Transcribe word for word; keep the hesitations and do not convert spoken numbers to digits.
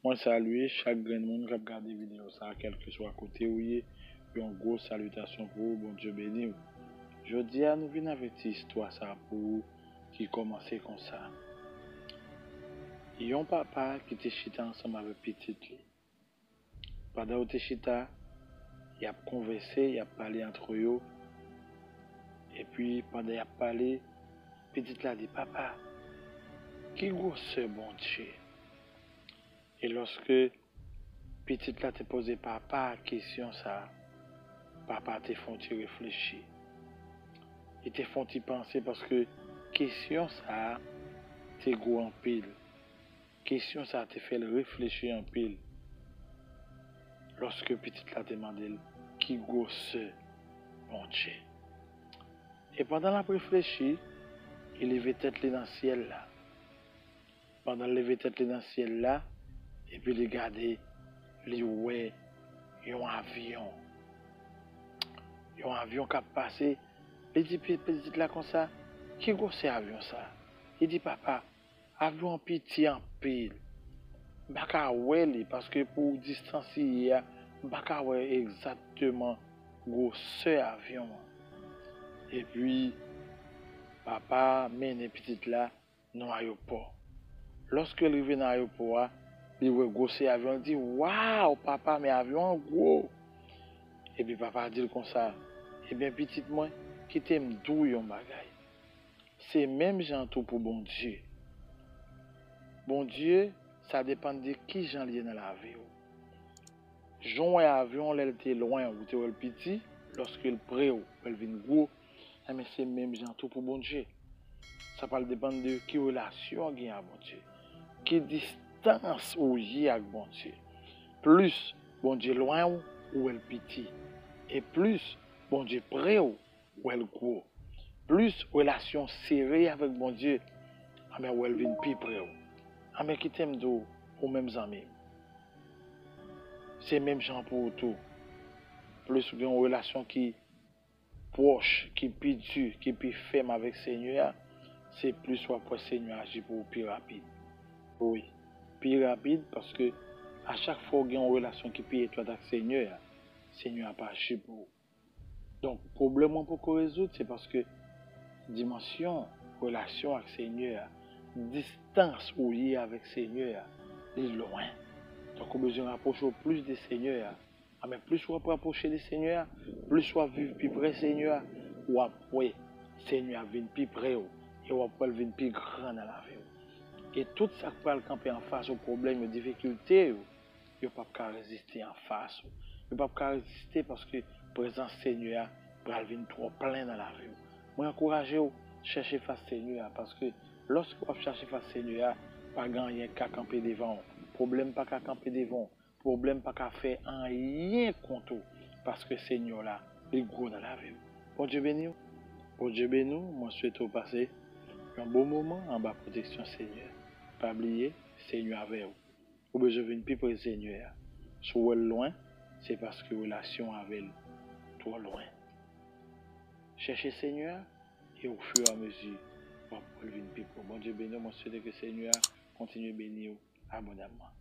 Mwen salye chak grenn moun k ap gade videyo sa a, kèlkeswa kote ou ye. Yon gwo salitasyon pou ou, Bondye beni w. Jodi a, nou vin avèk ti istwa sa a pou ou ki kòmanse konsa. Yon papa ki te chita ansanm avèk pitit li. Pandan yo te chita, y ap konvèse, y ap pale antre yo. Epi, pandan y ap pale, pitit la di, "Papa, ki gwosè Bondye?" E lòske pitit la te poze papa a kesyon sa a, papa te fè yon ti reflechi. Li te fè yon ti panse paske kesyon sa a te gwo anpil. Kesyon sa a te fè l reflechi anpil lòske pitit la te mande l ki gwosè Bondye. E pandan l ap reflechi, li leve tèt li nan syèl la. Pandan l leve tèt li nan syèl la, epi li gade, li wè yon avyon. Yon avyon k ap pase, li di pi- pitit la konsa, "Ki gwosè avyon sa?" Li di, "Papa, avyon an piti anpil. M pa ka wè li, paske pou distans li ye a, m pa ka wè egzakteman gwosè avyon an." Epi, papa mennen pitit la nan ayewopò. Lòske l rive nan ayewopò a, li wè gwosè avyon, li di, "Waw, papa, men avyon an gwo!" Epi papa di l konsa, "Ebyen, pitit mwen, kite m di w yon bagay. Se menm jan tou pou Bondye. Bondye, sa depann de ki jan l ye nan lavi w. Jan w wè avyon an lè l te lwen, ou te wè l piti, lòske l pre w, wè l vin gwo, enben se menm jan tou pou Bondye. Sa pral depann de ki relasyon w gen ak Bondye, ki distans ou ye ak Bondye. Plis Bondye lwen w, ou wè l piti. E plis Bondye pre w, ou wè l gwo. Plis relasyon w sere avèk Bondye, anben ou wè l vin pi pre w. Anben kite m di w, ou menm zanmi m, se menm jan pou ou tou. Plis ou gen yon relasyon ki pwòch, ki pi di, ki pi fèm avèk Senyè a, se plis w ap wè Senyè a aji pou ou pi rapid. Wi, pi rapid, paske a chak fwa w gen yon relasyon ki pi etwat ak Senyè a, Senyè a ap aji pou ou. Donk, pwoblèm ou an poko rezoud, se paske dimansyon relasyon ak Senyè a, distans ou ye avèk Senyè a, li lwen. Donk, ou bezwen rapwoche w plis de Senyè a. Anben, plis w ap rapwoche de Senyè a, plis w ap viv pi pre Senyè a, w ap wè Senyè a vin pi pre w, e w ap wè l vin pi gran nan lavi w. E tout sa k pral kanpe anfas ou, pwoblèm yo, difikilte yo, yo p ap ka reziste anfas ou. Yo p ap ka reziste paske prezans Senyè a pral vin twò plen nan lavi w. Mwen ankouraje w, chèche fas Senyè a, paske lòske w ap chache fas Senyè a, pa gen anyen k ka kanpe devan w. Pwoblèm pa ka kanpe devan w. Pwoblèm pa ka fè anyen kont ou, paske Senyè w la, li gwo nan lavi w. Bondye beni w. Bondye beni w. Mwen swete w pase yon bon moman anba pwoteksyon Senyè. Pa bliye, Senyè avè w. Ou bezwen vin pi pre Senyè a. Si w wè l lwen, se paske relasyon w avè l twò lwen. Chèche Senyè a, e ofiramezi, w ap wè l vin pi pre w. Bondye beni w. Mwen swete ke Senyè a kontinye beni w abondamman.